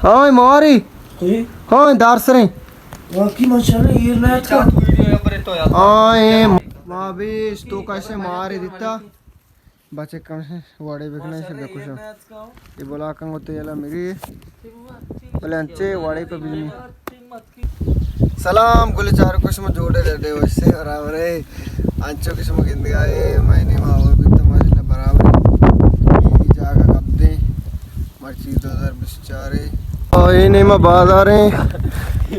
ہاں، ماری۔ ہاں، دار سریں۔ واقعی ماشاءاللہ، ایر نہ اتکا۔ ہاں، اے ما بیش تو کسے ماری دیتا۔ بچے کم سے وڑے بکنے سے بکشو۔ یہ بلا کن ہوتے یلا میری۔ بلے انچے وڑے پہ بجنی۔ سلام، گل چارکو، شما جوڑے ڈڈے وش سے برابر ہے۔ انچو کہ شما گندگا ہے، میں نے وہاں اور بھی تماشا برابر ہے۔ یہ جاگہ کب دیں؟ مرچی دو ہزار بیست چار ہے۔ اور یہ نیمہ بازار ہیں۔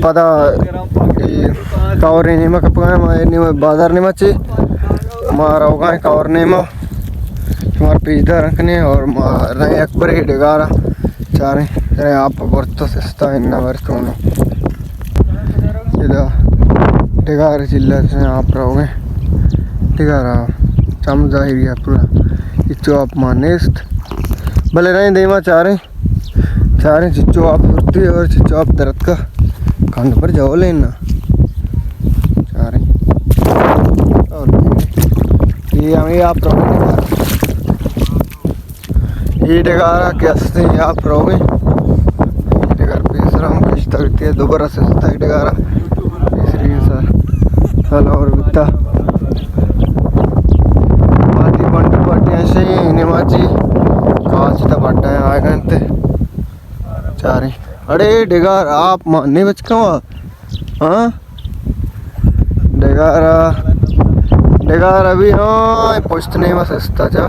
پدا یہ کور نیمہ کپگا ہے، ما یہ نیمہ بازار نیمہ چی۔ ما روگا ہے کور نیمہ۔ شمار پیش دار رکھنے اور ما رہے اکبر ہی ڈگارا چاریں۔ رہے آپ برتو سستا ہے نور چونو۔ ادا ڈگار چلہ سے آپ رہوگے۔ ڈگارا چم ظاہری ہے پورا۔ اچو آپ ما نیست۔ بلے رہیں دیما چاریں۔ چاریں چچو آپ ہوتی اور چچو آپ درد کا کند پر جاؤ لینا۔ چاریں۔ اور یہ ہمیں آپ رہوگے۔ اے ڈگارا کہ استیں آپ روگیں۔ اے ڈگار پیسر ہم کشتا بیتی ہے، دوبارہ سے ستا اے ڈگارا۔ پیسری سا سال اور بیتا۔ پاٹی بنڈ پاٹی ایسے ہی نیماچی کاچ تا بٹا ہے آئے گئے تے۔ چاریں۔ اڑے ڈگار آپ مانے بچکا ہوا۔ ہاں؟ ڈگارا، ڈگارا بھی، ہاں، پشت نیما سستا چا۔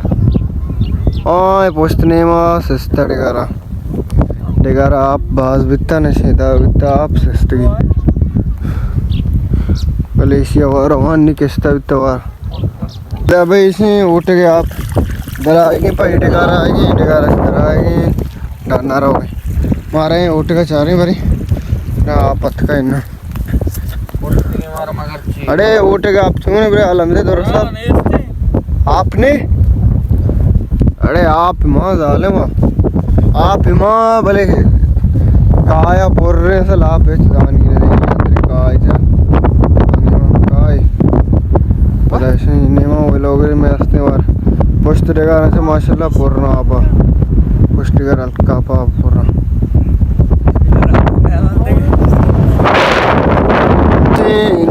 ہاں، پشت نیما سستا ڈگارا۔ ڈگارا آپ باز بیتا نشے دا بیتا آپ سستگی۔ بلے ایشی وار روان نی کشتا بیتا وار۔ دا بھئی ایشی اوٹگے آپ درائے گے، پہ ڈگارا آئے گے، ڈگارا درائے گے، ڈانا روے۔ مارے اوٹگا چاریں بری۔ نا آپ اتکا انہا۔ اڑے اوٹگا آپ چون برے عالم دے دور صاحب۔ آپ نے؟ اڑے آپ ما ظالم۔ آپ ما بلے کایا پر رہے سل آپ اچ زان گرے دے۔ کایا چا۔ کایا۔ پدا ایشی نیما ویلوگری میں ہستیں وار۔ پشت ڈگار چا ماشاءاللہ پر نا آپا۔ پشت ڈگار ہلکا پا پر نا۔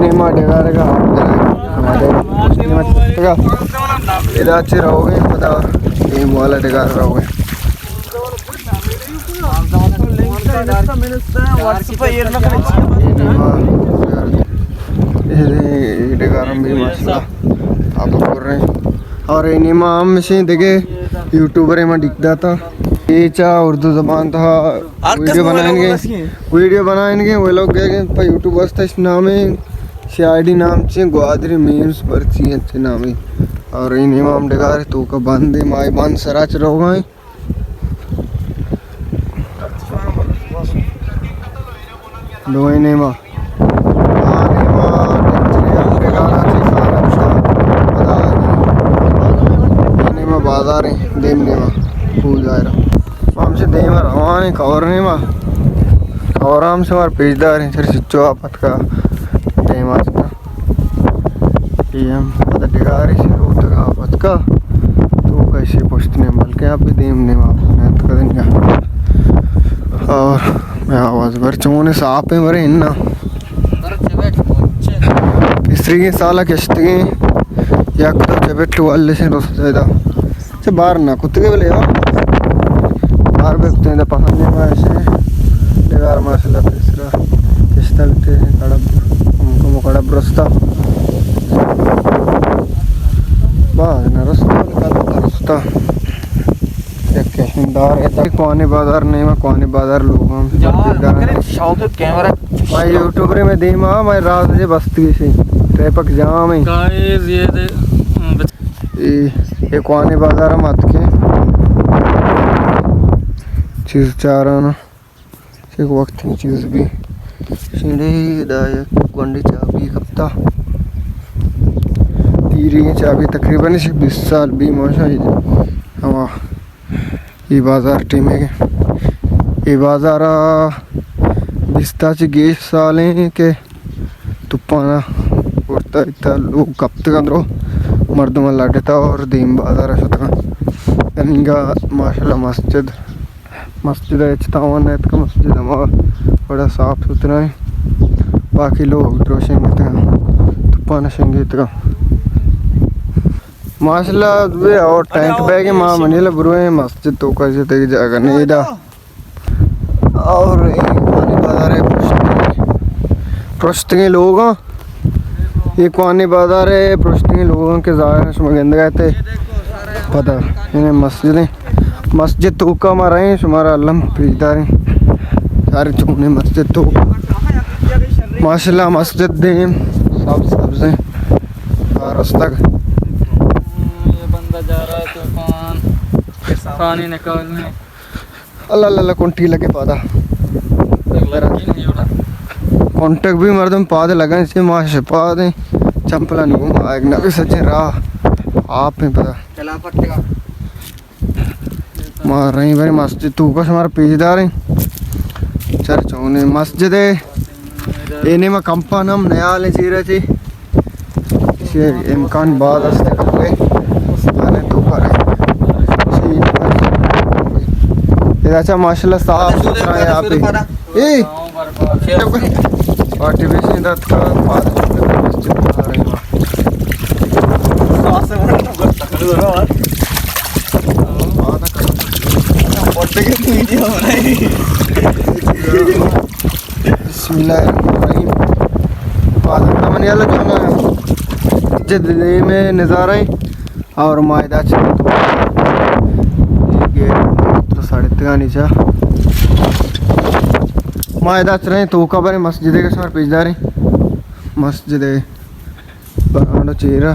نیما ڈگار کا آپ کرے۔ ہمارے نیما ڈگار۔ ادا چی رہوگے پدا۔ یہ مولا ڈگار رہوگے۔ اے ڈگار ہم بھی ماشاءاللہ آپ کر رہے ہیں۔ اور اے نیما ہم سے دگے یوٹیوبر ما ڈیک داتا۔ اے چا اردو زبان تھا ویڈیو بنائیں گے۔ ویڈیو بنائیں گے، وہ لوگ گئے گئے پہ یوٹیوب واسطہ اس نام ہے، سی آئی ڈی نام سے گوادری میمز پر چی ہے نام ہے۔ اور اے نیما ہم ڈگار تو کا بند ہے، مائی بند سراچ رہو گئے۔ دوئیں نیما۔ آ نیما، ڈگارا چی سارا کشتا۔ پدا آ نیما بازار ہیں، دیم نیما۔ پول ظاہرہ۔ ہم سے دیم روان ہیں، کور نیما۔ کور ہم سے مار پیش دار ہیں، چر سچو آپ اتکا۔ دیم آ چکا۔ اے ہم پدا ڈگارے سے روتگا پتکا۔ تو کیسے پشت نے بلکہ آپ دیم نے آپ نے اتکا دنیا۔ اور میں آواز بر چونے ساپ ہیں برے اننا۔ پیسری کے سالا کشتگیں یک دو چبٹ والے سے رستے دا۔ چہ بار نہ کتگے بلے ہو۔ بار بے کتنے دا پسند ہے ماشے۔ ڈگار ماشاءاللہ پیسرا۔ چشتا بیتے کڑب، ہم کم کڑب رستا۔ باز نہ رستا، کل رستا۔ یک کشندار ہے تا۔ کوانی بازار نہیں، میں کوانی بازار لوگ ہم۔ شوق کیمرہ۔ میں یوٹیوبر میں دیما، میں راز جے بستی سے۔ ٹریفک جام ہے۔ گائز، یہ دے، اے، اے کوانی بازار ہم اتکے۔ چیز چارانا۔ چیک وقت چیز بھی۔ شنڈے دا یک گونڈے چابی کپتا۔ پیری چابی تقریباً بیست سال بھی ماشا ہما۔ اے بازار ٹیم ہے۔ اے بازار بیستا چی گیش سال ہیں کہ توپانا ورتا اتھا لوگ کپتگاں درو مردم لڈتا اور دیم بازار شتگاں۔ انگا ماشاءاللہ مسجد مسجد ءَ ہچ تاوان نہ اتکا، مسجد ہما وڑا صاف ستھرا ایں۔ باقی لوگ دروشیں گتگا، توپان شنگ اتکا۔ ماشاءاللہ، دوے اور ٹینٹ بیگ ما منی لبرویں مسجد توکا، جتے جاگہ نہیں دا۔ اور اے کوانی بازار ءِ پرشتگیں، پرشتگیں لوگاں۔ اے کوانی بازار ءِ پرشتگیں لوگاں کہ ظاہر ایں شما گندگا ات ئے۔ پدا اے مسجد ایں۔ مسجد توکا ما رئیں، شمارا الم پیش داریں۔ سارے چونیں مسجد توکا۔ ماشاءاللہ مسجد دیم سبز سبز ایں۔ آ رستگ۔ یہ بندہ جا رہا ہے طوفان، پانی نکالنے۔ اللہ اللہ اللہ، کنٹی لگے پادا۔ کنٹگ بھی مردم پاد لگن سے، ما شپاد ایں۔ چمپلانی گوما آیگ نہ بی، سجیں راہ آپ ایں پدا۔ ما رئیں بریں مسجد توکا، شمارا پیش داریں۔ چر چونیں مسجد ایں۔ اے نیما کمپان ہم نیال ایں چیرا چی۔ چی امکان باز است کپے۔ آنے توکا رئیں۔ چی ادا چا ماشاءاللہ صاف ستھرا ایں آپ۔ اے پارٹی بیشی دات کا پاد چکے مسجد بنا رہے ہیں۔ بسم اللہ الرحمن الرحیم۔ پاد من یلا جانا مسجد میں نظارہ ایں۔ اور ما ادا چہ اے گیٹ تر ساڑتگانی چا۔ ما ادا چہ رئیں توکا بریں مسجد ءَ، شمارا پیش داریں۔ مسجد ءِ برانڈو چیرا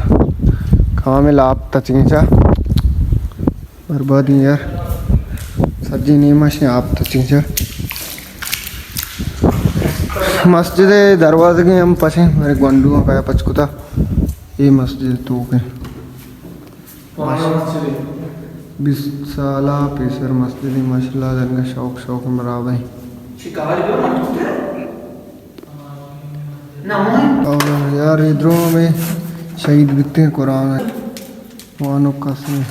کامل آپ تچگیں چا۔ بربادی یار، سجی نیما شیں آپ تچگیں چا۔ مسجد ءِ دروازگیں ہم پچیں، میرے گونڈو کا پچ کتا۔ اے مسجد توکیں۔ بیست سال ءَ پیسر مسجد ایں، ماشاءاللہ، دنگا شوق شوق مراب ایں۔ اور یار، ادھروں میں شہید بیتے ہیں قرآن ہے۔ وانو قسم۔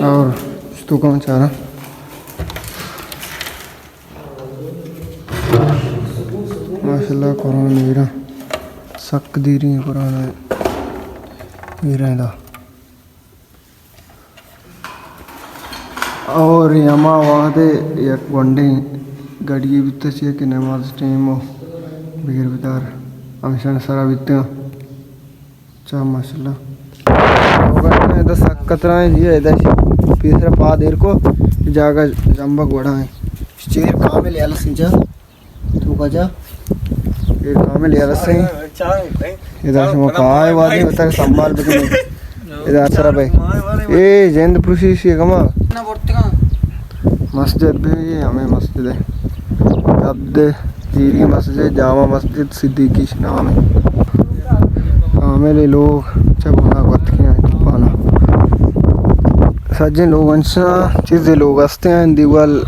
اور اس تو کون چارا؟ ماشاءاللہ، قرآن میرا سک دیری ایں، قرآن میرا دا۔ اور ہما وہدے یک گونڈیں گڑی بیتا چیا کہ نماز ٹائم و بگر بدار ہمشان سرا بیتا۔ چا ماشاءاللہ۔ ادا سک خطرہ ایں جی، ادا پیسرا پاد ایر کو، جاگہ جمبا گوڑا ایں۔ چیر کامل یلس ایں چا، تو کجا؟ چیر کامل یلس ایں۔ ادا شما کائے وادی بتر سنبھال بکنے۔ ادا سرا بھائی۔ اے جند پروشی سی کما۔ مسجد بھی ہمیں مسجد ایں۔ عبد پیری مسجد، جامع مسجد صدیقی شنام ایں۔ کامل لوگ چہ بنا گوتکے ایں توپانا۔ سجیں لوگ انچا چیزے لوگ ہستے ایں، دیوال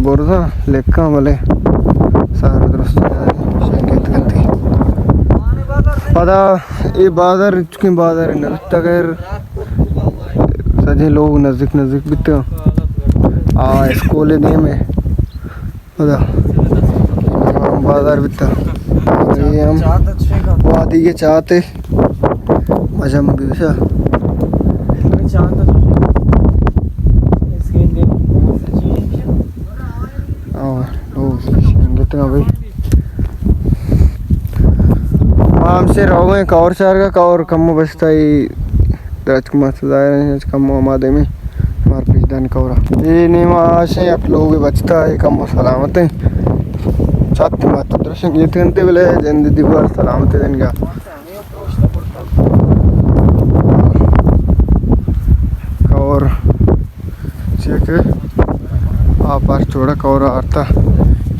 برزاں لکھاں بلے سارا درست شنگت کنتی۔ پدا اے بازار چکیں بازار نہ بیتا، خیر سجیں لوگ نزدیک نزدیک بیتا۔ آ اسکول دیم ایں۔ پدا بازار بیتا۔ اے ہم وادی کے چاتے مجم بیشا۔ آ، او، گتنا بھائی۔ ما ہم سے روگیں کور چارگا، کور کمو بچتا ایں۔ درچک ما ظاہر ایں، کمو ہما دیمیں مار پیش دان کورا۔ اے نیما آشیں یک لوگ بچتا، اے کمو سلامت ایں۔ چت ما تو درشن گیت کنتے بلے جند دیوار سلامت ایں دنگا۔ کور چیک آ پار چوڑا کور آرتا۔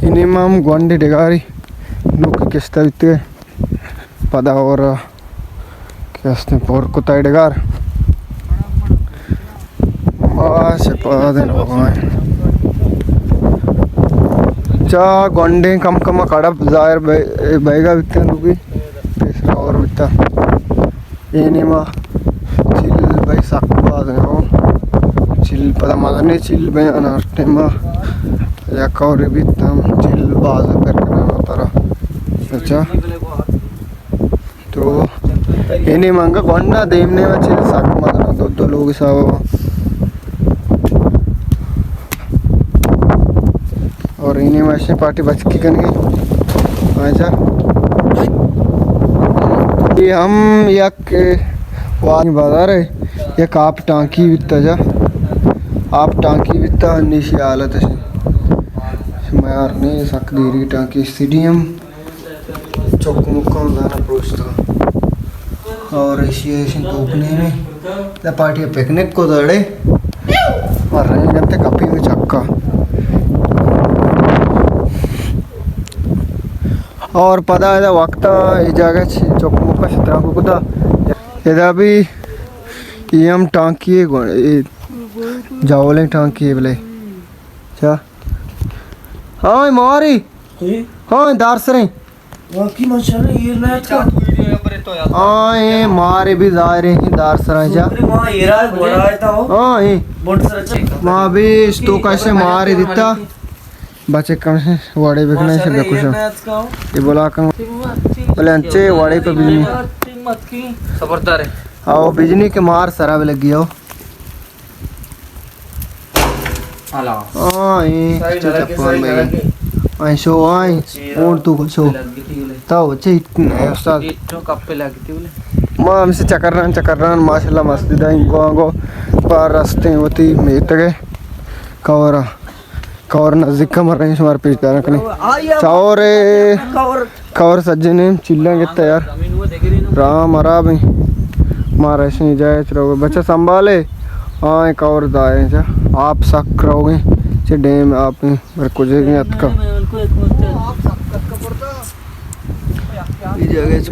اے نیما ہم گونڈے ڈگاری نوکی کشتا بیتے۔ پدا اور کہ ہستیں پر کتائے ڈگار۔ ما شپادیں لوگاں۔ چا گونڈیں کم کم کڑب ظاہر بے-، بیگا بیتن لوگی۔ پیسرا اور بیتا۔ اے نیما چل بھائی سک باز ایں ہو۔ چل پدا مزنیں چیل بیں، انار ٹیما یک اور بیت ہم چیل باز پر کناں ترا۔ اچھا۔ تو اے نیم انگا گونڈا، دیم نیما چیل سک مزن، دو دو لوگ حساب۔ اور اے نیم اشیں پارٹی بچکی کنگے۔ اچھا۔ اے ہم یک وانی بازار ہے، یک آپ ٹانکی بیتا جا۔ آپ ٹانکی بیتا، نیشی حالت ہے۔ میار نے سک دیری ٹانکی سٹیڈیم۔ چک مکاں زانا پروشتگ اور ایشی ایشی دھوپ نیمے۔ دا پارٹی پکنک کو دڑے اور رنگ جنتے کپی میں چکا۔ اور پدا ادا وقتا اے جاگہ چ-، چک مکاں شترا کو کتا۔ ادا بھی اے ہم ٹانکی ہے گو-، اے جاولیں ٹانکی ہے بلے۔ چا؟ ہاں، ماری۔ ہاں، دار سریں۔ واقعی ماشاءاللہ، ایر نہ اتکا۔ ہاں، اے مارے بھی ظاہر ہے، دار سرا جا۔ شکر، وہاں ایرا ہے، گھوڑا ہے تا ہو۔ ہاں، اے۔ بوٹ سر اچھا۔ ما بھی اس تو کیسے مارے دیتا۔ بچے کم سے وڑے بکنے سے ماشاءاللہ، بکشو۔ ایر نہ اتکا ہو۔ یہ بولا کم۔ بولے انچے وڑے پہ بجنی۔ خبردار ہے۔ آؤ، بجنی کے مار سرا بھی لگی ہو۔ ہاں، اے ساری چپان بھائی۔ آئیں شو، آئیں۔ اور تو شو۔ تاو چے اتنے استاد۔ ما ہم سے چکران، چکران، ماشاءاللہ مسجد آئیں گو، آنگو پار رستے وتی میتگے۔ کورا، کور نزدیک مر رہے ہیں، شمار پیش دارا کنے۔ چاورے۔ کور سجنے چیلاں گتا یار۔ رام حراب ہیں۔ مارا شیں جائے چلو بچہ سنبھالے۔ ہاں، کور دائے چا۔ آپ سک رہو گے۔ چہ ڈیم آپ ہیں۔ بر کجے گے اتکا۔ یہ جگہ چ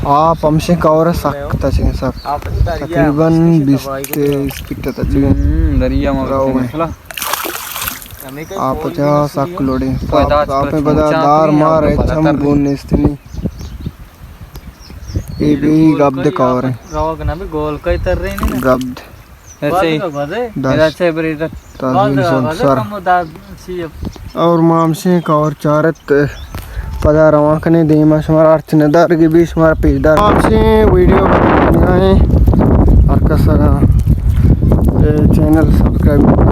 آپ ہمشے کور سک تچگے سک۔ تقریباً بیست اسپیٹ تچگے۔ دریا میں رہو گے۔ آپ چا سک لوڑیں۔ آپ پہ بدا دار مار ہے، چم گون نیستنی۔ اے بھی گبد کور ہیں۔ روگ نہ بھی گول کا ہی تر رہے ہیں نا۔ گبد۔ ایسے ہی۔ دس۔ ایسے بری رت۔ تازی سن سر۔ اور مامسیں کور چارت پدا روان کنے دیما شمار ارچ ندار گی بھی شمار پیش دار۔ مامسیں ویڈیو بنائیں۔ ہر کس اگاں اے چینل سبسکرائب